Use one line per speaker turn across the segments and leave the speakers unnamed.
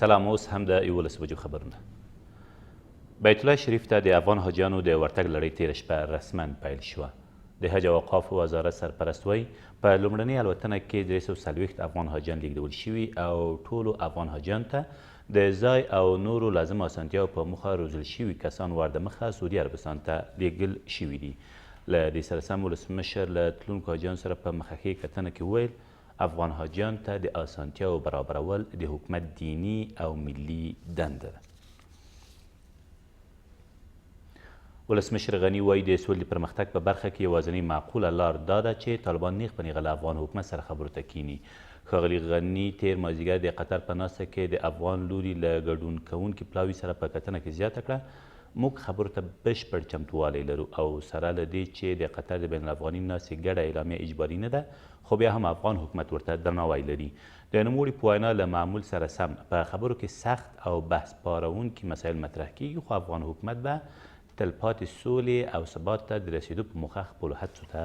سلام، اوس هم د 11 بجو خبرونه. بیت الله شریف ته د افغان حاجیانو د ورتګ لړۍ تېره شپه رسما پیل شوه. د حج او اوقافو وزارت سرپرست وایي، په لومړنۍ الوتنه کې 340 افغان حاجیان لیږدول شوي او ټولو افغان حاجیانو ته د ځای او نورو لازمو اسانتیاو په موخه روزل شوي کسان وار د مخه سعودي عربستان ته لیږل شوي دي. له دې سره سم ولسمشر له تلونکو حاجیانو سره په مخه ښې کتنه کې وویل، افغان حاجیانو ته د اسانتیاو برابرول د حکومت دیني او ملي دنده ده. ولسمشر غني وايي، د سولې د پرمختګ په برخه کې یوازینۍ معقوله لار دا ده چې طالبان نیغ په نیغه له افغان حکومت سره خبرو ته کیني. ښاغلي غني تېر مازدیګر د قطر په ناسته کې د افغان لوري له ګډون کوونکي پلاوي سره په کتنه کې زیاته کړه، موږ خبرو ته بشپړ چمتووالی لرو او سره له دې چې د قطر د بین الافغاني ناستې ګډه اعلامیه اجباري نه ده، خو بیا هم افغان حکومت ورته درناوی لري. د نوموړي په وینا، له معمول سره سم په خبرو کې سخت او بحث پاروونکي مسایل مطرح کېږي، خو افغان حکومت به تلپاتې سولې او ثبات ته د رسېدو په موخه خپلو هڅو ته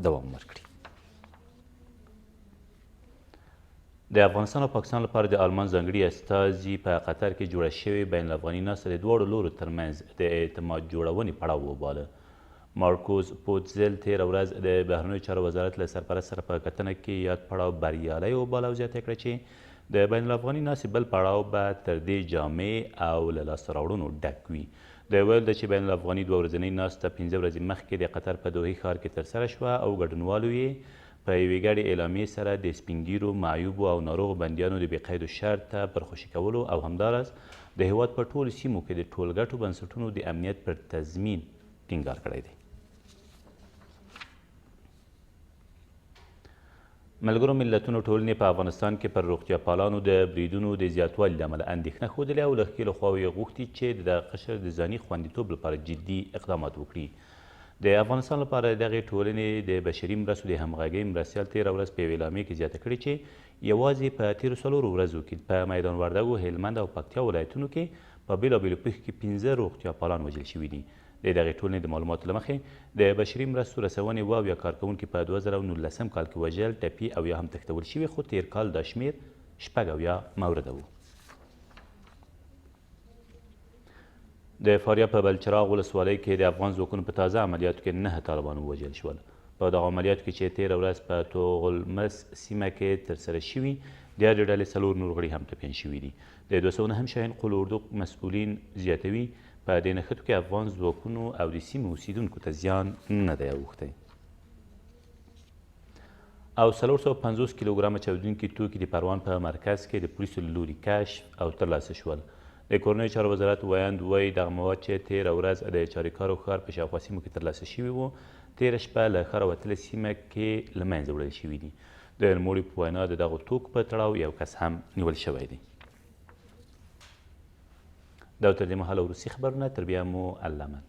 دوام ورکړي. د افغانستان او پاکستان لپاره د آلمان ځانګړي استازي په قطر کې جوړه شوې بین الافغاني ناسته د دواړو لورو ترمنځ د اعتماد جوړونې پړاو وباله. مارکوز پوتزل تېره ورځ د بهرنیو چارو وزارت له سرپرست سره په کتنه کې یاد پړاو بریالی وباله او زیاته کړه چې د بین الافغاني ناستې بل پړاو به تر دې جامع او له لاسته راوړنو ډک وي. د ویل ده چې بین الافغاني دوه ورځنۍ ناسته 5 ورځې مخکې د قطر په دوحې ښار کې ترسره شوه او ګډونوالو یې په یوې ګډې اعلامیې سره د سپینږیرو، معیوبو او ناروغو بندیانو د بې قید و شرطه پر خوشې کولو او همداراز د هېواد په ټولو سیمو کې د ټولګټو بنسټونو د امنیت پر تضمین ټینګار کړی دی. ملګرو ملتونو ټولنې په افغانستان کې پر روغتیا پالانو د بریدونو د زیاتوالي له امله اندېښنه ښودلې او له ښکېلو خواوو یې غوښتي چې د دغه قشر د ځاني خوندیتوب لپاره جدي اقدامات وکړي. د افغانستان لپاره د دغې ټولنې د بشري مرستو د همغږۍ مرستیال تېره ورځ په یوې اعلامیې کې زیاته کړې چې یوازې په تېرو 4 ورځو کې په میدان وردګو، هلمند او پکتیا ولایتونو کې په بېلابېلو پېښو کې 5 روغتیا پالان وژل شوي دي. د دغې ټولنې د معلوماتو له مخې د بشري مرستو رسونې 72 کارکوونکي په 2019 کال کې وژل، ټپي او یا هم تښتول شوي، خو تېر کال دا شمېر 76 مورده وو. د فاریاب په بلچراغ ولسوالۍ کې د افغان ځواکونو په تازه عملیاتو کې 9 طالبان ووژل شول. په دغو عملیاتو کې چې تېره ورځ په توغلمس سیمه کې ترسره شوي، د یادې ډلې 4 نور غړي هم ټپیان شوي دي. د 209 شاهین قول اردو مسؤلین زیاتوي، په دې نښتو کې افغان ځواکونو او د سیمې اوسیدونکو ته زیان نه دی اوښتی. او 450 کیلوګرامه چاودونکي توکي د پروان په مرکز کې د پولیسو له لوري کشف او ترلاسه شول. د کورنیو چارو وزارت ویاند وایي، دغه مواد چې تېره ورځ د چاریکارو ښار په شاوخوا سیمو کې ترلاسه شوي وو، تېره شپه له ښاره وتلې سیمه کې له منځه وړل شوي دي. د نوموړي په وینا، د دغو توکو په تړاو یو کس هم نیول شوی دی. دا تر دې مهاله وروستي خبرونه، تر بیا مو الله مل.